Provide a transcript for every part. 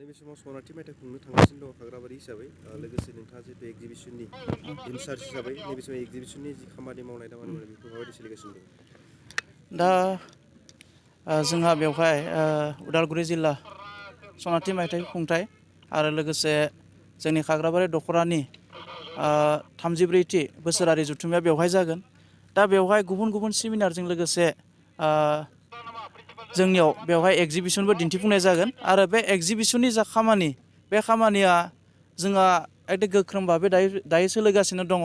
नैबे समाव सनाथि मेथाइ खुंनो थांगासिनो दङ खाग्राबारि हिसाबै लोगोसे नोंथाङा जितु एक्जिबिसननि इनचार्ज हिसाबै नैबे समाव एक्जिबिसननि जि खामानि मावनाय दामानि मावनाय बेखौ माबायदि सोलिगासिनो दं? दा जोंहा बेवहाय उदालगुरि जिल्ला सनाथि मेथाइ खुंथाय आरो लोगोसे जोंनि खाग्राबारि दख'रानि 34थि बोसोरारि जथुम्माया बेवहाय जागोन। दा बेवहाय गुबुन गुबुन सेमिनारजों लोगोसे जोंनियाव बेवहाय एक्जिबिसनबो दिन्थिफुंनाय जागोन आरो बे एक्जिबिसननि जा खामानि बे खामानिया जोंहा एकदम गोख्रों भाबै दायो सोलिगासिनो दङ।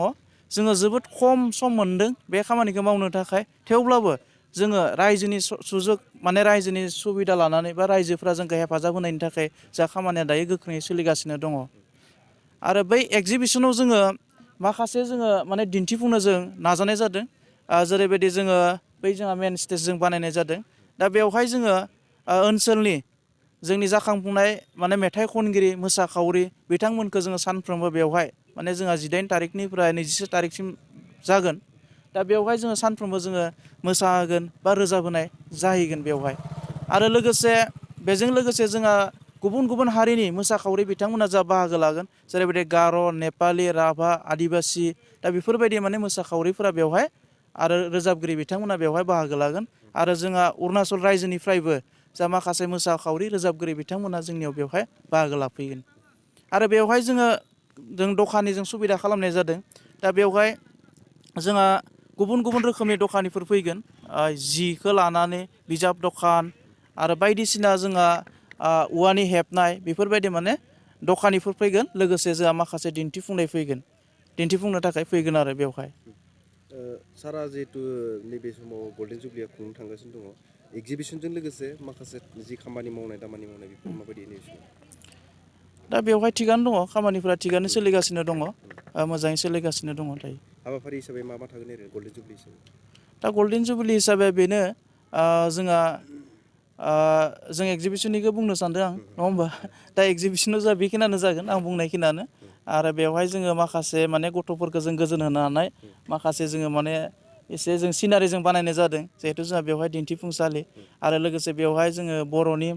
जोङो जोबोद खम सम मोनदों बे खामानिखौ मावनो थाखाय, थेवब्लाबो जोङो रायजोनि सुजुग माने रायजोनि सुबिदा लानानै बा रायजोफ्रा जोंखौ हेफाजाब होनायनि थाखाय जा खामानिया दायो गोख्रोङै सोलिगासिनो दङ। आरो बै एक्जिबिसनाव जोङो माखासे जोङो माने दिन्थिफुंनो जों नाजानाय जादों। जेरैबायदि जोङो बै जोंहा मेन स्टेज जों बानायनाय जादों। दा बेवहाय जोङो ओनसोलनि जोंनि जाखांफुनाय माने मेथाइ खनगिरि मोसाखावरि बिथांमोनखौ जोङो सानफ्रोमबो बेवहाय माने जोंहा 18 तारिखनिफ्राय 24 तारिखसिम जागोन। दा बेवहाय जोङो सानफ्रोमबो जोङो मोसाहोगोन बा रोजाबहोनाय जाहैगोन बेवहाय। आरो लोगोसे बेजों लोगोसे जोंहा गुबुन गुबुन हारिनि मोसाखावरि बिथांमोना जा बाहागो लागोन, जेरैबायदि गार', नेपालि, राभा, आदिबासि दा बेफोरबायदि माने मोसाखावरिफोरा बेवहाय आरो रोजाबगिरि बिथांमोना बेवहाय बाहागो लागोन। आरो जोंहा अरुणाचल रायजोनिफ्रायबो जा माखासे मोसाखावरि रोजाबगिरि बिथांमोना जोंनियाव बेवहाय बाहागो लाफैगोन। आरो बेवहाय जों दखानिजों सुबिदा खालामनाय जादों। दा बेवहाय जोंहा गुबुन गुबुन रोखोमनि दखानिफोर फैगोन, जिखौ लानानै बिजाब दखान आरो बायदिसिना जोंहा औवानि हेबनाय बेफोरबायदि माने दखानिफोर फैगोन। लोगोसे जोंहा माखासे दिन्थिफुंनो थाखाय फैगोन आरो बेवहाय। सारा जिहेतु नैबे समाव गल्डेन जुबलिया खुंनो थांगासिनो दङ, एक्जिबिसनजों लोगोसे माखासे जि खामानि मावनाय दामानि मावनाय बेफोर माबायदि नैबे समाव? दा बेवहाय थिगानो दङ, खामानिफोरा थिगानो सोलिगासिनो दङ, मोजाङै सोलिगासिनो दङ दायो। हाबाफारि हिसाबै मा थागोन ओरैनो गल्डेन जुबलि हिसाबै? दा गल्डेन जुबलि हिसाबै बेनो जोंहा जों एक्जिबिसननिखौ बुंनो सानदों आं, नङा होमबा? दा एक्जिबिसनाव जा बेखिनियानो जागोन आं बुंनायखिनियानो। आरो बेवहाय जोङो माखासे माने गथ'फोरखौ जों गोजोन होनो हानाय माखासे जोङो माने एसे जों सिनारिजों बानायनाय जादों, जिहेथु जोंहा बेवहाय दिन्थिफुंसालि आरो लोगोसे बेवहाय जोङो बर'नि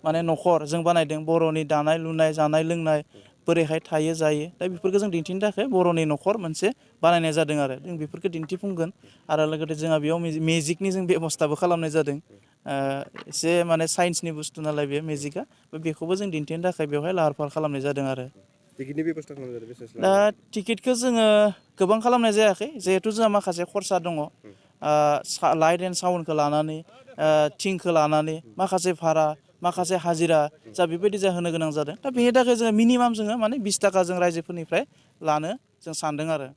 माने न'खर जों बानायदों। बर'नि दानाय लुनाय जानाय लोंनाय बोरैहाय थायो जायो, दा बेफोरखौ जों दिन्थिनो थाखाय बर'नि न'खर मोनसे बानायनाय जादों आरो जों बेफोरखौ दिन्थिफुंगोन। आरो लोगोसे जोंहा बेयाव मेजिकनि जों बेब'स्थाबो खालामनाय जादों। एसे माने साइन्सनि बुस्थु नालाय बे मेजिकआ, बेखौबो जों दिन्थिनो थाखाय बेवहाय लाहार फाहार खालामनाय जादों आरो। टिकेटनि बेब'स्था खालामनाय जादों, बेसेबांसो दा लानाय जादों? टिकेटखौ जोङो गोबां खालामनाय जायाखै, जिहेथु जोंहा माखासे खरसा दङ। लाइट एन्ड साउन्डखौ लानानै, थिंखौ लानानै माखासे भारा माखासे हाजिरा जा बेबायदि जा होनो गोनां जादों। दा बेनि थाखाय जोङो मिनिमाम जोङो माने 20 थाखा जों रायजोफोरनिफ्राय लानो जों सानदों आरो।